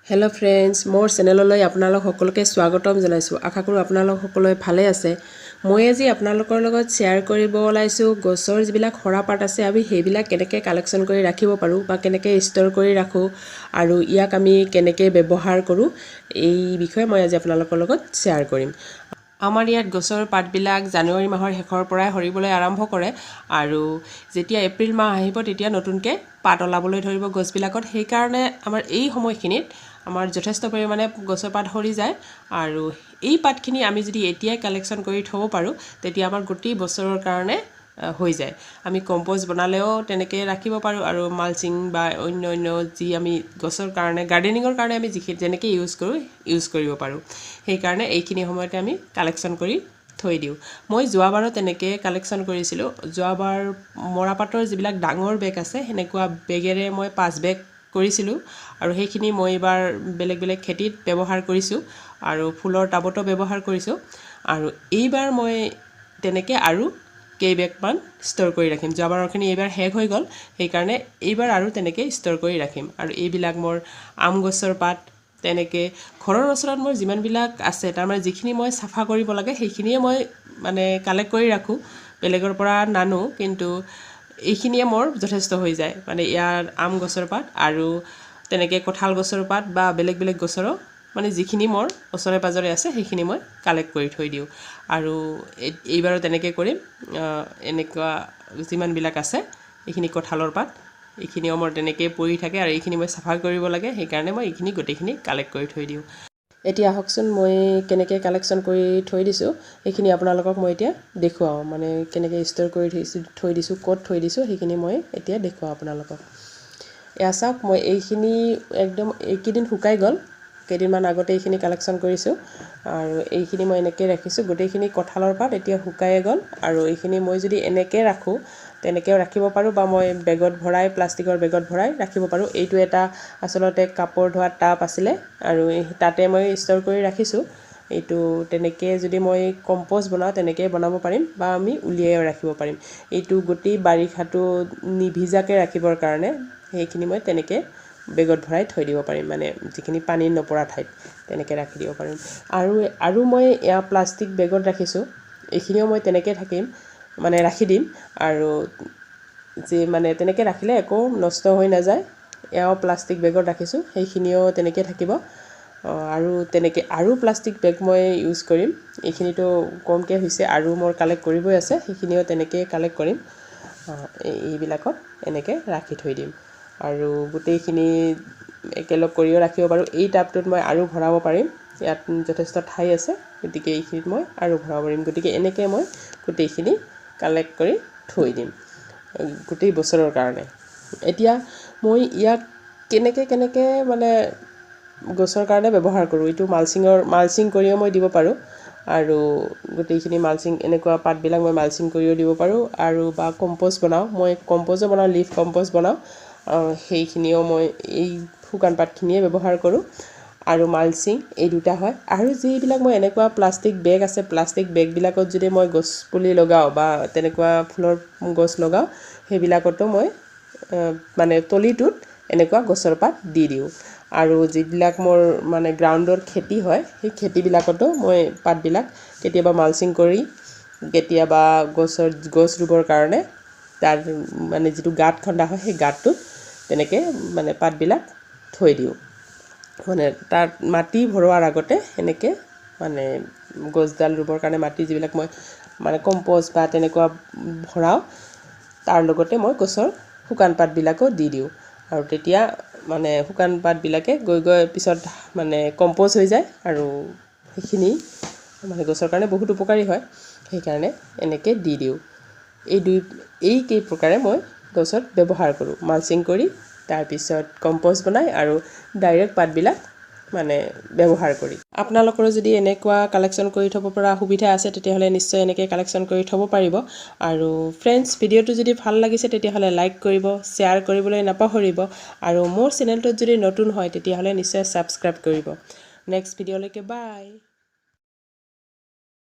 Hello' friends, মোৰ চেনেললৈ আপোনালোক সকলোকে স্বাগতম জনাইছোঁ। আশা কৰোঁ আপোনালোক সকলোৱে ভালে আছে। মই আজি আপোনালোকৰ লগত শ্বেয়াৰ কৰিব ওলাইছোঁ, গছৰ যিবিলাক সৰাপাত আছে, আমি সেইবিলাক কেনেকৈ কালেকশ্যন কৰি ৰাখিব পাৰোঁ বা কেনেকৈ ষ্ট'ৰ কৰি ৰাখোঁ আৰু ইয়াক আমি কেনেকৈ ব্যৱহাৰ কৰোঁ, এই বিষয়ে মই আজি আপোনালোকৰ লগত শ্বেয়াৰ কৰিম। আমাৰ ইয়াত গছৰ পাতবিলাক জানুৱাৰী মাহৰ শেষৰ পৰাই সৰিবলৈ আৰম্ভ কৰে আৰু যেতিয়া এপ্ৰিল মাহ আহিব, তেতিয়া নতুনকৈ পাত ওলাবলৈ ধৰিব গছবিলাকত। সেইকাৰণে আমাৰ এই সময়খিনিত আমাৰ যথেষ্ট পৰিমাণে গছৰ পাত সৰি যায় আৰু এই পাতখিনি আমি যদি এতিয়াই কালেকশ্যন কৰি থ'ব পাৰোঁ, তেতিয়া আমাৰ গোটেই বছৰৰ কাৰণে হৈ যায়। আমি কম্প'জ বনালেও তেনেকৈ ৰাখিব পাৰোঁ আৰু মালচিং বা অন্য অন্য যি আমি গছৰ কাৰণে, গাৰ্ডেনিঙৰ কাৰণে আমি যিখিনি যেনেকৈ ইউজ কৰোঁ, ইউজ কৰিব পাৰোঁ। সেইকাৰণে এইখিনি সময়তে আমি কালেকশ্যন কৰি থৈ দিওঁ। মই যোৱাবাৰো তেনেকৈ কালেকশ্যন কৰিছিলোঁ। যোৱাবাৰ মৰাপাটৰ যিবিলাক ডাঙৰ বেগ আছে, সেনেকুৱা বেগেৰে মই 5 বেগ কৰিছিলোঁ আৰু সেইখিনি মই এইবাৰ বেলেগ বেলেগ খেতিত ব্যৱহাৰ কৰিছোঁ আৰু ফুলৰ টাবতো ব্যৱহাৰ কৰিছোঁ। আৰু এইবাৰ মই তেনেকৈ আৰু কেইবেগমান ষ্ট'ৰ কৰি ৰাখিম। যোৱাবাৰৰখিনি এইবাৰ শেষ হৈ গ'ল, সেইকাৰণে এইবাৰ আৰু তেনেকৈ ষ্ট'ৰ কৰি ৰাখিম। আৰু এইবিলাক মোৰ আম গছৰ পাত, তেনেকৈ ঘৰৰ ওচৰত মোৰ যিমানবিলাক আছে, তাৰমানে যিখিনি মই চাফা কৰিব লাগে, সেইখিনিয়ে মই মানে কালেক্ট কৰি ৰাখোঁ, বেলেগৰ পৰা নানো। কিন্তু এইখিনিয়ে মোৰ যথেষ্ট হৈ যায়। মানে ইয়াৰ আম গছৰ পাত আৰু তেনেকৈ কঁঠাল গছৰ পাত বা বেলেগ বেলেগ গছৰো মানে যিখিনি মোৰ ওচৰে পাঁজৰে আছে, সেইখিনি মই কালেক্ট কৰি থৈ দিওঁ আৰু এইবাৰো তেনেকৈ কৰিম। এনেকুৱা যিমানবিলাক আছে, এইখিনি কঁঠালৰ পাত, এইখিনিও মোৰ তেনেকৈয়ে পৰি থাকে আৰু এইখিনি মই চাফা কৰিব লাগে, সেইকাৰণে মই এইখিনি গোটেইখিনি কালেক্ট কৰি থৈ দিওঁ। এতিয়া আহকচোন, মই কেনেকৈ কালেকশ্যন কৰি থৈ দিছোঁ, সেইখিনি আপোনালোকক মই এতিয়া দেখুৱাওঁ। মানে কেনেকৈ ষ্ট'ৰ কৰি থৈ দিছোঁ, ক'ত থৈ দিছোঁ, সেইখিনি মই এতিয়া দেখুৱাওঁ আপোনালোকক। এয়া চাওক, মই এইখিনি একদম এইকেইদিন শুকাই গ'ল। কেইদিনমান আগতে এইখিনি কালেকশ্যন কৰিছোঁ আৰু এইখিনি মই এনেকৈ ৰাখিছোঁ। গোটেইখিনি কঁঠালৰ পাত এতিয়া শুকায়ে গ'ল আৰু এইখিনি মই যদি এনেকৈ ৰাখোঁ, তেনেকৈও ৰাখিব পাৰোঁ বা মই বেগত ভৰাই, প্লাষ্টিকৰ বেগত ভৰাই ৰাখিব পাৰোঁ। এইটো এটা আচলতে কাপোৰ ধোৱা টাব আছিলে আৰু তাতে মই ষ্ট'ৰ কৰি ৰাখিছোঁ। এইটো তেনেকৈ যদি মই কম্প'জ বনাওঁ, তেনেকৈয়ে বনাব পাৰিম বা আমি উলিয়াইও ৰাখিব পাৰিম। এইটো গোটেই বাৰিষাটো নিভিজাকৈ ৰাখিবৰ কাৰণে সেইখিনি মই তেনেকৈ বেগত ভৰাই থৈ দিব পাৰিম, মানে যিখিনি পানী নপৰা ঠাইত তেনেকৈ ৰাখি দিব পাৰিম। আৰু মই এয়া প্লাষ্টিক বেগত ৰাখিছোঁ। এইখিনিও মই তেনেকৈ থাকিম, মানে ৰাখি দিম আৰু যে মানে তেনেকৈ ৰাখিলে একো নষ্ট হৈ নাযায়। এয়াও প্লাষ্টিক বেগত ৰাখিছোঁ, সেইখিনিও তেনেকৈ থাকিব। আৰু তেনেকৈ আৰু প্লাষ্টিক বেগ মই ইউজ কৰিম। এইখিনিতো কমকৈ হৈছে, আৰু মোৰ কালেক্ট কৰিবই আছে, সেইখিনিও তেনেকৈয়ে কালেক্ট কৰিম। এইবিলাকত এনেকৈ ৰাখি থৈ দিম আৰু গোটেইখিনি একেলগ কৰিও ৰাখিব পাৰোঁ। এই টাবটোত মই আৰু ভৰাব পাৰিম, ইয়াত যথেষ্ট ঠাই আছে, গতিকে এইখিনিত মই আৰু ভৰাব পাৰিম। গতিকে এনেকৈ মই গোটেইখিনি কালেক্ট কৰি থৈ দিম গোটেই বছৰৰ কাৰণে। এতিয়া মই ইয়াক কেনেকৈ কেনেকৈ মানে গছৰ কাৰণে ব্যৱহাৰ কৰোঁ? এইটো মালচিং কৰিও মই দিব পাৰোঁ আৰু গোটেইখিনি মালচিং, এনেকুৱা পাতবিলাক মই মালচিং কৰিও দিব পাৰোঁ আৰু বা কম্প'জ বনাওঁ। মই কম্প'জো বনাওঁ, লিফ কম্প'জ বনাওঁ, সেইখিনিও মই এই শুকান পাতখিনিয়ে ব্যৱহাৰ কৰোঁ আৰু মালচিং, এই দুটা হয়। আৰু যিবিলাক মই এনেকুৱা প্লাষ্টিক বেগ আছে, প্লাষ্টিক বেগবিলাকত যদি মই গছ পুলি লগাওঁ বা তেনেকুৱা ফুলৰ গছ লগাওঁ, সেইবিলাকতো মই মানে তলিটোত এনেকুৱা গছৰ পাত দি দিওঁ। আৰু যিবিলাক মোৰ মানে গ্ৰাউণ্ডত খেতি হয়, সেই খেতিবিলাকতো মই পাতবিলাক কেতিয়াবা মালচিং কৰি, কেতিয়াবা গছ ৰুবৰ কাৰণে তাৰ মানে যিটো গাঁত খন্দা হয়, সেই গাঁতটোত তেনেকৈ মানে পাতবিলাক থৈ দিওঁ। মানে তাত মাটি ভৰোৱাৰ আগতে সেনেকৈ মানে গছডাল ৰুবৰ কাৰণে মাটি যিবিলাক মই মানে কম্প'জ বা তেনেকুৱা ভৰাওঁ, তাৰ লগতে মই গছৰ শুকান পাতবিলাকো দি দিওঁ আৰু তেতিয়া মানে শুকান পাতবিলাকে গৈ গৈ পিছত মানে কম্প'জ হৈ যায় আৰু সেইখিনি মানে গছৰ কাৰণে বহুত উপকাৰী হয়, সেইকাৰণে এনেকৈ দি দিওঁ। এই কেই প্ৰকাৰে মই গছত ব্যৱহাৰ কৰোঁ: মালচিং কৰি, তাৰপিছত কম্প'জ বনাই আৰু ডাইৰেক্ট পাতবিলাক মানে ব্যৱহাৰ কৰি। আপোনালোকৰো যদি এনেকুৱা কালেকশ্যন কৰি থ'ব পৰা সুবিধা আছে, তেতিয়াহ'লে নিশ্চয় এনেকৈ কালেকশ্যন কৰি থ'ব পাৰিব। আৰু ফ্ৰেণ্ডছ, ভিডিঅ'টো যদি ভাল লাগিছে, তেতিয়াহ'লে লাইক কৰিব, শ্বেয়াৰ কৰিবলৈ নাপাহৰিব আৰু মোৰ চেনেলটোত যদি নতুন হয়, তেতিয়াহ'লে নিশ্চয় ছাবস্ক্ৰাইব কৰিব। নেক্সট ভিডিঅ'লৈকে বাই।